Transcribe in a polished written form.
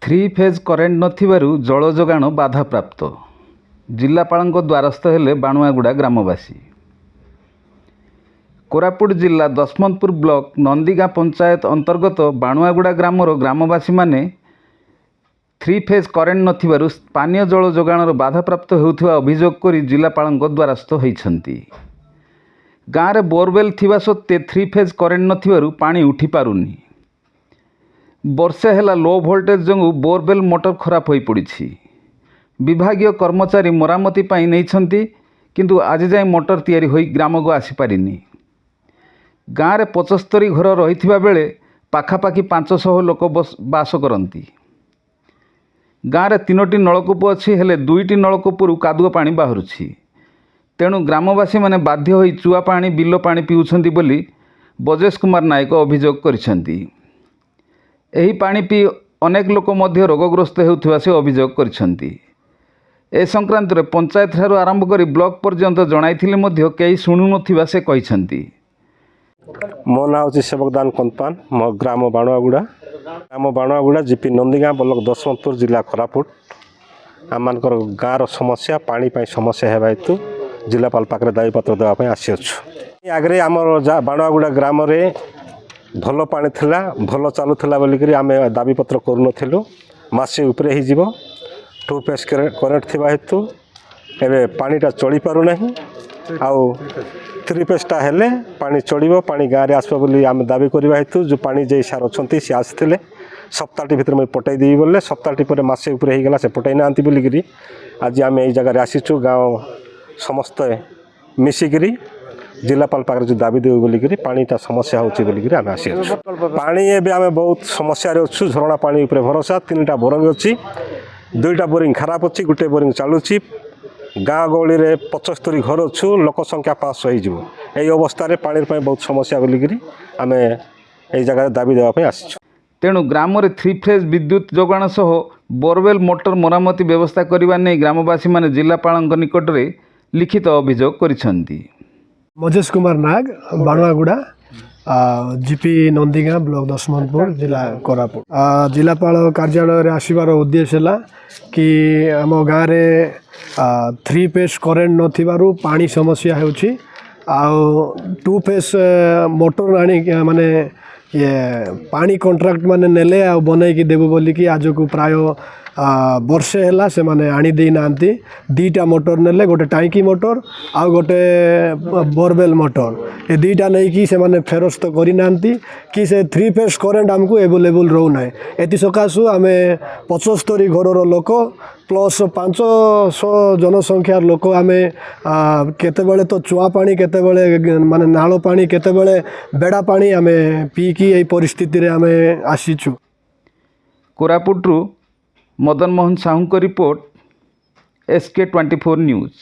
Three phase current ନଥିବାରୁ ଜଳ ଯୋଗାଣ ବାଧାପ୍ରାପ୍ତ। ଜିଲ୍ଲାପାଳଙ୍କ ଦ୍ୱାରସ୍ଥ ହେଲେ ବାଣୁଆଗୁଡ଼ା ଗ୍ରାମବାସୀ। କୋରାପୁଟ ଜିଲ୍ଲା ଦଶମନ୍ତପୁର ବ୍ଲକ ନନ୍ଦିଗାଁ ପଞ୍ଚାୟତ ଅନ୍ତର୍ଗତ ବାଣୁଆଗୁଡ଼ା ଗ୍ରାମର ଗ୍ରାମବାସୀମାନେ ଥ୍ରୀ ଫେଜ୍ କରେଣ୍ଟ ନଥିବାରୁ ପାନୀୟ ଜଳ ଯୋଗାଣର ବାଧାପ୍ରାପ୍ତ ହେଉଥିବା ଅଭିଯୋଗ କରି ଜିଲ୍ଲାପାଳଙ୍କ ଦ୍ୱାରସ୍ଥ ହୋଇଛନ୍ତି। ଗାଁରେ ବୋରୱେଲ୍ ଥିବା ସତ୍ତ୍ୱେ ଥ୍ରୀ ଫେଜ୍ କରେଣ୍ଟ ନଥିବାରୁ ପାଣି ଉଠିପାରୁନି। ବର୍ଷେ ହେଲା ଲୋ ଭୋଲ୍ଟେଜ୍ ଯୋଗୁଁ ବୋରୱେଲ୍ ମୋଟର ଖରାପ ହୋଇପଡ଼ିଛି। ବିଭାଗୀୟ କର୍ମଚାରୀ ମରାମତି ପାଇଁ ନେଇଛନ୍ତି, କିନ୍ତୁ ଆଜି ଯାଏଁ ମୋଟର ତିଆରି ହୋଇ ଗ୍ରାମକୁ ଆସିପାରିନି। ଗାଁରେ 75 ଘର ରହିଥିବା ବେଳେ ପାଖାପାଖି 500 ଲୋକ ବାସ କରନ୍ତି। ଗାଁରେ ତିନୋଟି ନଳକୂପ ଅଛି, ହେଲେ ଦୁଇଟି ନଳକୂପରୁ କାଦୁଅ ପାଣି ବାହାରୁଛି। ତେଣୁ ଗ୍ରାମବାସୀମାନେ ବାଧ୍ୟ ହୋଇ ଚୁଆ ପାଣି, ବିଲ ପାଣି ପିଉଛନ୍ତି ବୋଲି ବଜେଶ କୁମାର ନାୟକ ଅଭିଯୋଗ କରିଛନ୍ତି। ଏହି ପାଣି ପିଇ ଅନେକ ଲୋକ ମଧ୍ୟ ରୋଗଗ୍ରସ୍ତ ହେଉଥିବା ସେ ଅଭିଯୋଗ କରିଛନ୍ତି। ଏ ସଂକ୍ରାନ୍ତରେ ପଞ୍ଚାୟତ ଠାରୁ ଆରମ୍ଭ କରି ବ୍ଲକ ପର୍ଯ୍ୟନ୍ତ ଜଣାଇଥିଲେ ମଧ୍ୟ କେହି ଶୁଣୁନଥିବା ସେ କହିଛନ୍ତି। ମୋ ନାଁ ହେଉଛି ସେବକଦାନ କମ୍ପାନ। ମୋ ଗ୍ରାମ ବାଣୁଆଗୁଡ଼ା, ଗ୍ରାମ ବାଣୁଆଗୁଡ଼ା, ଜିପି ନନ୍ଦିଗାଁ, ବ୍ଲକ ଦଶମନ୍ତପୁର, ଜିଲ୍ଲା କୋରାପୁଟ। ଆମମାନଙ୍କର ଗାଁର ସମସ୍ୟା ପାଣି ପାଇଁ ସମସ୍ୟା ହେବା ହେତୁ ଜିଲ୍ଲାପାଳ ପାଖରେ ଦାବିପତ୍ର ଦେବା ପାଇଁ ଆସିଅଛୁ। ଆଗରେ ଆମର ଯା ବାଣୁଆଗୁଡ଼ା ଗ୍ରାମରେ ଭଲ ପାଣି ଥିଲା, ଭଲ ଚାଲୁଥିଲା ବୋଲିକରି ଆମେ ଦାବିପତ୍ର କରୁନଥିଲୁ। ମାସେ ଉପରେ ହେଇଯିବ। ଟୁ ଫେସ୍ କରେଣ୍ଟ ଥିବା ହେତୁ ଏବେ ପାଣିଟା ଚଳିପାରୁନାହିଁ। ଆଉ ଥ୍ରୀ ଫେସ୍ଟା ହେଲେ ପାଣି ଚଳିବ, ପାଣି ଗାଁରେ ଆସିବ ବୋଲି ଆମେ ଦାବି କରିବା ହେତୁ ଯେଉଁ ପାଣି ଯେ ସାର୍ ଅଛନ୍ତି, ସେ ଆସିଥିଲେ, ସପ୍ତାହଟି ଭିତରେ ମୁଇଁ ପଟାଇ ଦେବି ବୋଲେ, ସପ୍ତାହଟି ପରେ ମାସେ ଉପରେ ହେଇଗଲା, ସେ ପଟାଇ ନାହାନ୍ତି ବୋଲିକିରି ଆଜି ଆମେ ଏଇ ଜାଗାରେ ଆସିଛୁ। ଗାଁ ସମସ୍ତେ ମିଶିକିରି ଜିଲ୍ଲାପାଳ ପାଖରେ ଯେଉଁ ଦାବି ଦେବୁ ବୋଲିକିରି, ପାଣିଟା ସମସ୍ୟା ହେଉଛି ବୋଲିକିରି ଆମେ ଆସିଅଛୁ। ପାଣି ଏବେ ଆମେ ବହୁତ ସମସ୍ୟାରେ ଅଛୁ। ଝରଣା ପାଣି ଉପରେ ଭରସା। ତିନିଟା ବୋରିଂ ଅଛି, ଦୁଇଟା ବୋରିଂ ଖରାପ ଅଛି, ଗୋଟେ ବୋରିଂ ଚାଲୁଛି। ଗାଁ ଗହଳିରେ 75 ଘର ଅଛୁ, ଲୋକ ସଂଖ୍ୟା 500 ହେଇଯିବ। ଏଇ ଅବସ୍ଥାରେ ପାଣି ପାଇଁ ବହୁତ ସମସ୍ୟା ବୋଲିକିରି ଆମେ ଏଇ ଜାଗାରେ ଦାବି ଦେବା ପାଇଁ ଆସିଛୁ। ତେଣୁ ଗ୍ରାମରେ ଥ୍ରୀ ଫେଜ୍ ବିଦ୍ୟୁତ୍ ଯୋଗାଣ ସହ ବୋରୱେଲ୍ ମୋଟର ମରାମତି ବ୍ୟବସ୍ଥା କରିବା ନେଇ ଗ୍ରାମବାସୀମାନେ ଜିଲ୍ଲାପାଳଙ୍କ ନିକଟରେ ଲିଖିତ ଅଭିଯୋଗ କରିଛନ୍ତି। ମଜେଶ କୁମାର ନାଗ, ବାଣୁଆଗୁଡ଼ା, ଜିପି ନନ୍ଦିଗାଁ, ବ୍ଲକ ଦଶମନ୍ତପୁର, ଜିଲ୍ଲା କୋରାପୁଟ। ଜିଲ୍ଲାପାଳ କାର୍ଯ୍ୟାଳୟରେ ଆସିବାର ଉଦ୍ଦେଶ୍ୟ ହେଲା କି ଆମ ଗାଁରେ ଥ୍ରୀ ଫେସ୍ କରେଣ୍ଟ ନଥିବାରୁ ପାଣି ସମସ୍ୟା ହେଉଛି। ଆଉ ଟୁ ଫେସ୍ ମୋଟର ଆଣି ମାନେ ଇଏ ପାଣି କଣ୍ଟ୍ରାକ୍ଟ ମାନେ ନେଲେ ଆଉ ବନେଇକି ଦେବୁ ବୋଲିକି ଆଜକୁ ପ୍ରାୟ ବର୍ଷେ ହେଲା, ସେମାନେ ଆଣି ଦେଇନାହାନ୍ତି। ଦୁଇଟା ମୋଟର ନେଲେ, ଗୋଟେ ଟାଙ୍କି ମୋଟର ଆଉ ଗୋଟେ ବୋରୱେଲ୍ ମୋଟର। ଏ ଦୁଇଟା ନେଇକି ସେମାନେ ଫେରସ୍ତ କରିନାହାନ୍ତି କି ସେ ଥ୍ରୀ ଫେସ୍ କରେଣ୍ଟ ଆମକୁ ଆଭେଲେବୁଲ୍ ରହୁନାହିଁ। ଏଥି ସକାଶୁ ଆମେ 75 ଘରର ଲୋକ ପ୍ଲସ୍ 500 ଜନସଂଖ୍ୟାର ଲୋକ ଆମେ କେତେବେଳେ ତ ଚୁଆ ପାଣି, କେତେବେଳେ ମାନେ ନାଳ ପାଣି, କେତେବେଳେ ବେଡ଼ା ପାଣି ଆମେ ପିଇକି ଏଇ ପରିସ୍ଥିତିରେ ଆମେ ଆସିଛୁ। କୋରାପୁଟରୁ ମଦନ ମୋହନ ସାହୁଙ୍କ ରିପୋର୍ଟ, ଏସ୍କେ 24 ନ୍ୟୁଜ୍।